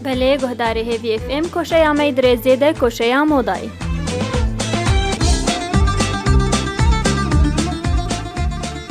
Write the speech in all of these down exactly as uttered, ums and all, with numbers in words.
Belê, guhdarê Hêvî F M, koşeya me yê di rêzê de koşeya modayê.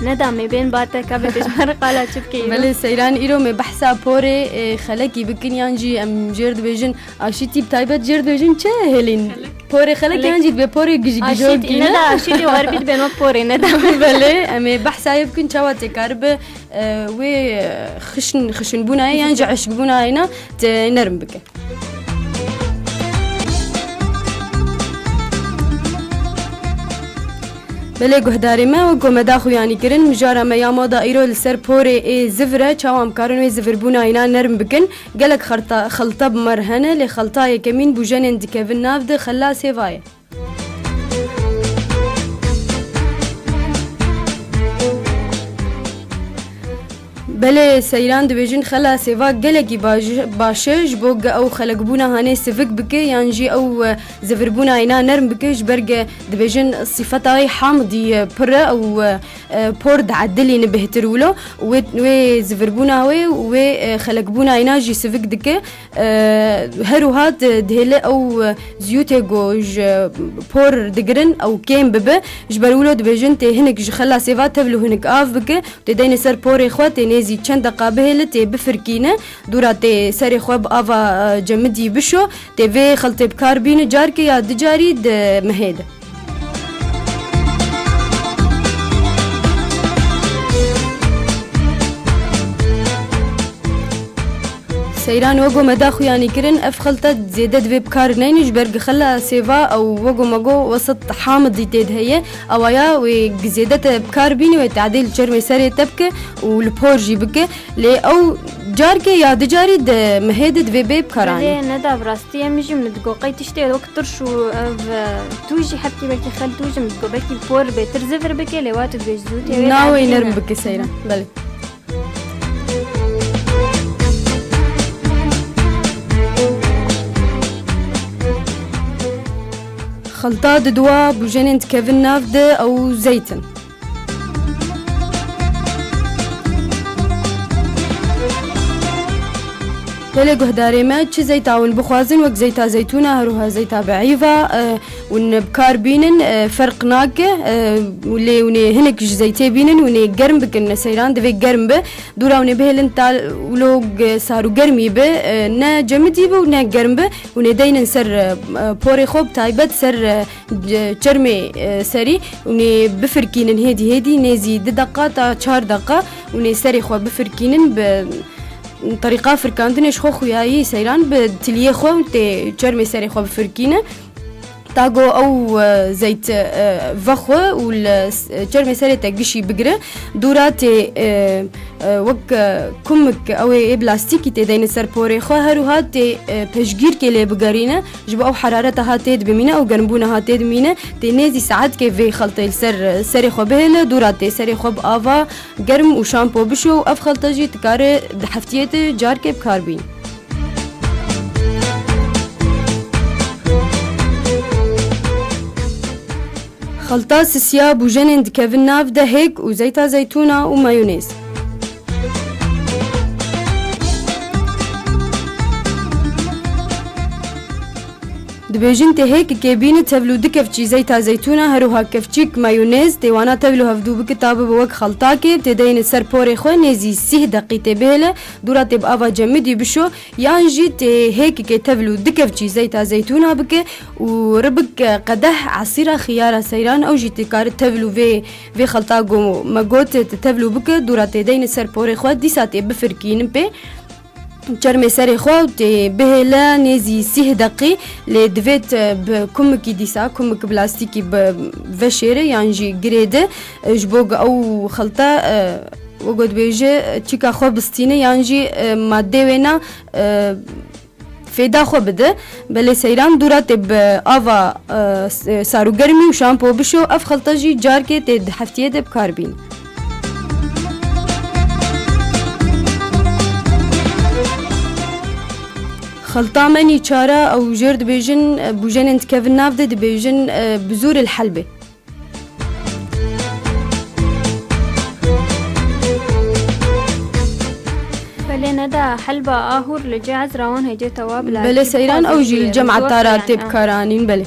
Neda, me bên bar te ka bê te ji me re qala çi bikeyî? Belê Seyran, îro me behsa porê, e, xelekî bikin yan jî em jêr dibêjin aşîtî bi taybet jêr dibêjin çi hêlîn? Xelek. Porê xelek Xelek. Yan jî dibe porê gijî Aşîtî, gijokî ne? Neda, aşîtî û erbî dibe not porê, neda. Belê, em ê behsa yê bikin çawa tê karibe, e, wê, e, xişn-, xişinbûna ye yan jî eşkbûna ye ne, tê nerm bike. Belê guhdarê me, wek ku me da xuyanî kirin, mijara me ya moda îro li ser porê ê zivir e, çawa em karin wê zivirbûna îna nerm bikin. Gelek xerta-, xelta bi me re hene, lê xelta yekemîn bûjenên dikevin nav di xela sêva ye. Belê, seyran dibêjin xela sêva gelekî baş, baş e, ji bo ge ew xelekbûna hanê sivik bike, yan jî ew, e, zivirbûna îna nerm bike, ji ber ge dibêjin sîfeta wê hamidî, e, pir e, ew, e, e, por diedilîne bêhtir wilo, wê, wê zivirbûna wê û wê, e, xelekbûna îna jî sivik dike. E, her wiha di-, dihêle ew, e, ziyûtê ku ji por digirin ew kêm bibe. Ji ber wilo dibêjin tê hinek ji xela sêva tevlû hinek av bike, tê deyne ser porê xwe, tê nêzî çend deqa bihêle, tê bifirkîne, dûra tê serê xwe bi ava, e, cemidî bişo, tê vê xeltê bi kar bîne carkê ya dicarî di mehê de. Seyran wego me da xuyanî kirin, ev xelta zêde divê bi kar neyne, ji ber gi xela sêva ew wego me go wesat hamidî tê de heye. Ewaya wê gi zêde te bi kar bîne, wê tadê li çermê serê te bike û li por jî bike. Lê ew carkê ya dicarî di mehê de divê bê bi kar anî. Belê, ne da bi rastî em jî min digo qey tiştê wek tirş û ev, e, tû jî hebkî belkî xel tû jî min digo belkî por bêtir zivir bike, lê wa tu dibêj zû tê wê Navê nerm bike seyran. Belê. Xelta di dua bûjenên dikevin nav de ew zeyt in. Belê guhdarê me, çi zeyta hûn bixwazin, wek zeyta zeytûna, her wiha zeyta bi îva, e, hûn bi kar bînin, e, ferq nake, e, lê hûn ê hinek ji zeytê bînin, hûn ê germ bikin, ne seyran divê germ be. Dûra hûn ê bihêlin ta wilo g-, sar û germî be, e, ne cemidî be û ne germ be. Hûn ê deynin ser, e, porê xwe, bi taybet ser, e, c-, çermê, e, serî. Hûn ê bifirkînin hêdî hêdî, nêzî du deqa ta çar deqa. Hûn ê serê xwe bifirkînin bi terîqa firkandinê ji xwe xuyayî seyran bi tiliyê xwe û tê çermê serê xwe bifirkîne. Ta ku ew, e, zeyt, e, vexwe û li s-, çermê serê te gişî bigire, dûra tê, e, e, wek, e, kumik ew ê, ê plastîkî tê deyne ser porê xwe, her wiha tê, e, pejgîrkê lê bigerîne, ji bo ew herareta ha tê dibimîne, ew germbûna ha tê dimîne, tê nêzî saetkê vê xeltê li ser, e, serê xwe bihêle, dûra tê serê xwe bi ava germ û şampo bişo û ev xelte jî dikare di heftiyê de carkê bi kar bîn. Xelta sisiya bûjenên dikevin nav de hêk û zeyta zeytûna û mayonêz. Dibêjin tê hêkikê bîne tevlû du kevçî zeyta zeytûna, her wiha kevçîk mayonêz, tê wana tevlû hevdû bike ta bibe wek xeltakê, tê deyne ser porê xwe nêzî sîh deqî tê bihêle, dûra tê bi ava cemidî bişo, yan jî tê hêkikê tevlû du kevçî zeyta zeytûna bike û ribik qedeh esîra xiyara seyran, ew jî tê kare tevlû vê, vê xelta ku me got, tê tevlû bike, dûra tê deyne ser porê xwe, dîsa tê bifirkînin pê. Çermê serê xwe û tê bihêle nêzî sîh deqî, lê divêt, e, bi kumikî dîsa, kumik plastîkî bi veşêre yan jî girêde, e, ji bo ku ew xelta, e, wek ku dibêje, çîka xwe bistîne yan jî, e, madeyê wêna, e, fêda xwe bide. Belê seyran dûra tê bi ava, e, s-, e, sar û germî û şampo bişo, ev xelta jî carkê tê di heftiyê de bi kar bîn. Xelta menî çara ew jêr dibêjin, e, bûjenên dikevin nav de dibêjin, e, bizûr el helbê. Belê neda helba ahûr li cê ezra wan hêcê tewab la Belê seyran ew jî li cem etara tê bikaranîn, belê.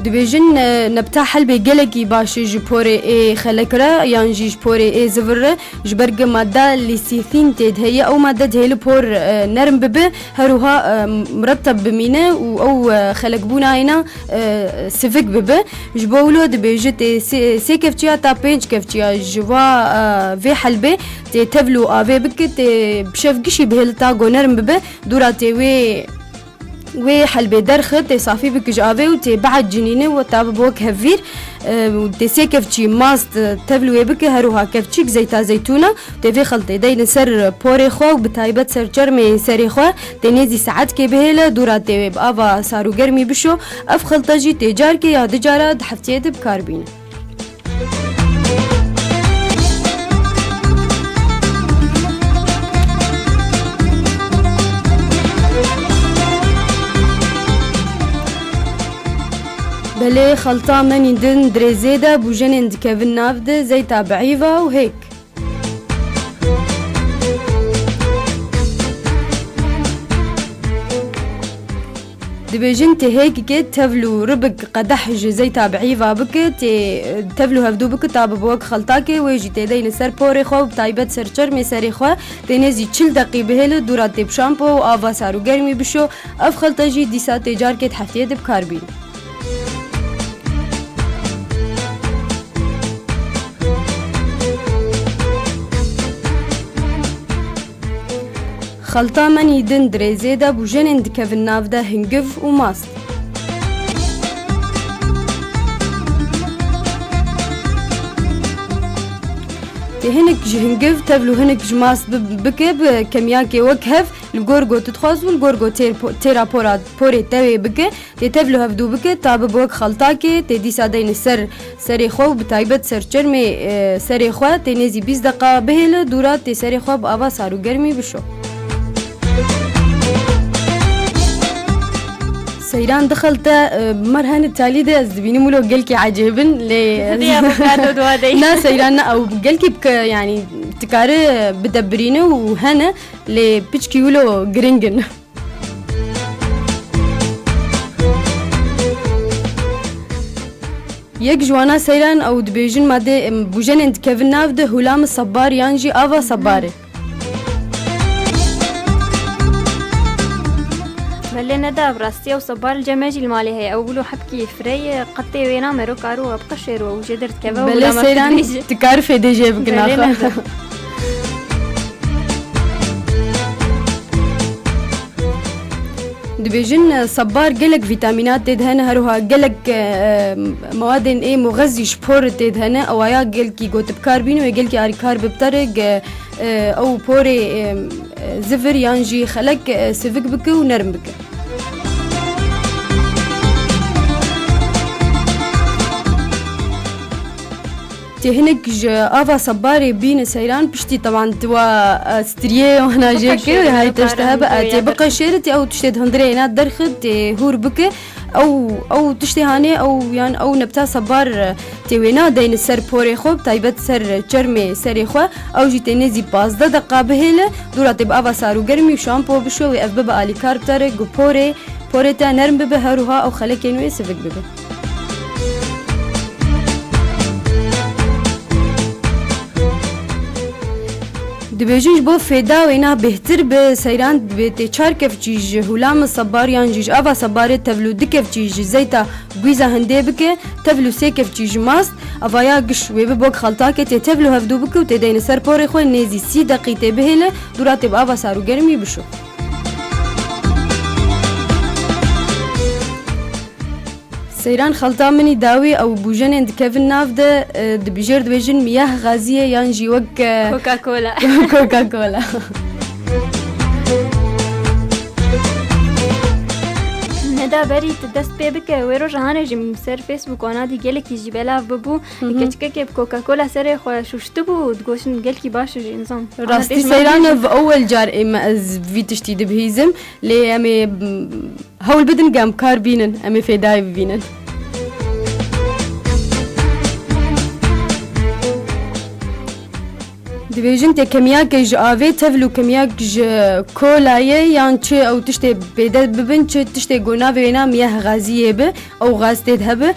Dibêjin, e, nebta helbê gelekî baş e ji porê ê xelek re yan jî ji porê ê zivir re, ji ber ku madde lîsîthîn tê de heye, ew madde dihêle por, e, nerm bibe, her wiha, e, mireteb bimîne û ew, e, xelekbûna êna, e, sivik bibe. Ji bo wilo dibêje tê sê, sê kevçiya ta pênc kevçiya ji va, e, vê helbê tê tevl û avê bike, tê bi şev gişî bihêle ta ku nerm bibe, dûra tê wê wê helbê derxi, tê safî bike ji avê û tê biecînîne û ta bibe wek hevvîr. E, û tê sê kevçî mast, e, tevl wê bike, her wiha kevçîk zeyta zeytûna. Tê vê xeltê deyne ser porê xwe û bi taybet ser çermê serê xwe. Tê nêzî saetkê bihêle, dûra tê wê bi ava sar û germî bişo. Ev xelta jî tê carkê ya du cara di hefteyê de bi kar bîne. Belê, xelta menî din dirêzê de bûjenên dikevin nav de, zeyta bi îva û hêk. Dibêjin tê hêkikê tevl û ribik qedeh ji zeyta bi îva bike, tê tevl û hevdû bike, ta bibe wek xeltakê, wê jî tê deyne ser porê xwe û bi taybet ser çermê serê xwe, tê nêzî çil deqî bihêle, dûra tê bi şampo û ava sar û germî bişo. Ev xelta jî dîsa tê carkê di hefteyê de bi kar bîn. Xelta menî din dirêzê de bûjenên dikevin nav de hingiv û mast. Tê hinek ji hingiv tevl û hinek ji mast bi-, bike bi kemiyakê wek hev li gor go tu dixwaz û li gor go têr po-, têra pora, porê tewê bike. Tê tevl û hevdû bike, ta bibe wek xeltakê, tê dîsa deyne ser serê xwe û bi taybet ser çermê, e, serê xwe, tê nêzî bîst deqa bihêle, dûra tê serê xwe bi ava sar û germî bişo. Seyran di xelte, e, mer hene talî de ez dibînim wilo gelkî ecêb in, lê ez Diya bikato dua dey. Na seyran ne, ew gelkî bike, yanî dikare bidebirîne û hene, lê piçkî wilo giring in. Yek ji wana seyran ew dibêjin madê, em, bûjenên dikevin nav de hûlamê sebar yan jî ava sebarê. Belê neda, bi rastî ew sebar li cem me jî li malê heye. Ew wilo hebkî firey e, qetê wê name ro karo ew biqeşêro û jê derdikeve û Belê hûlama seyran dibêje. Dikar fêdê jê bikin Belê axa. Neda. Dibêjin, e, sebar gelek vîtamînat tê de hene, her wiha gelek, e, e, mewadên ê muxezî ji por tê de hene, ewaya gelkî go tu bi kar bînî wê gelkî alîkar bibitare, ge, e, ew porê, e, e, zivir yan jî xelek, e, sivik bike û nerm bike. Tê hinek ji ava sebarê bîne seyran, piştî teban tu wa, e, striyê wana jê kir, hay tişt hebe, e, tê biqeşêrit, ew tiştê di hundirê êna derxit, tê hûr bike. Ew, ew tiştê hanê, ew yan ew nebta sebar, e, tê wêna deyne ser porê xwe, bi taybet ser çermê serê xwe. Ew jî tê nêzî pazdeh deqa bihêle, dûra tê bi ava sar û germî û şampo bişo, wê ev bibe alîkar bi te re, ku porê, porê te nerm bibe, her wiha ew xelekên wê sivik bibe. Dibêjin ji bo fêda wêna bêhtir be, seyran dibê tê çar kevçî ji hûlamê sebar yan jî ji ava sebarê tevl û du kevçî ji zeyta gwîza hindê bike, tevl û sê kevçî ji mast, avaya giş wê bibe wek xeltakê tê tevl û hevdû bike û tê deyne ser porê xwe nêzî sî deqî tê bihêle, dûra tê bi ava sar û germî bişo. Seyran xelta min î dawî ew bûjenên dikevin nav de, e, dibijêr dibêjin miyah gaziyê yan jî wek, e, Coca-Cola. Coca-Cola. Neda berî tu dest pê bike, wê roja hanê jî ser Facebook wana dî gelekî jî belav bibû. Hı hı. Keçikekê bi Coca-Cola serê xwe şuştibû û digotin gelkî baş e jî nizam. Rastî seyran ev ewel car ê me ez vî tiştî dibihîzim. Lê em ê, m, hewl bidin ku em kar bînin, em ê fêdayê bibînin. Bêjin tê kemiyakê ji avê tevl û kemiyak ji kolayê yan çi ew tiştê pêde bibin, çi tiştê ku navê wêna miye hexaziyê bi, ew gaz tê de hebe.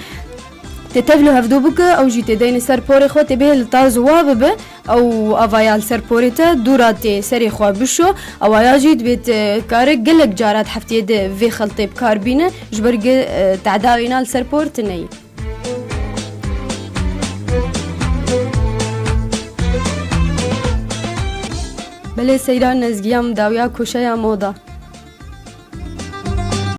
Tê tevl û hevdû bike, ew jî tê deyne ser porê xwe, tê bihê li taz wa bibe, ew avaya li ser porê te dûra tê serê xwe bişo, ewaya jî dibê te kare gelek carat heftiyê de vê xeltê bi kar bîne, ji ber ge, e, tehda wêna li ser por tune yî. Belê seyran ez giyam dawiya koşeya moda.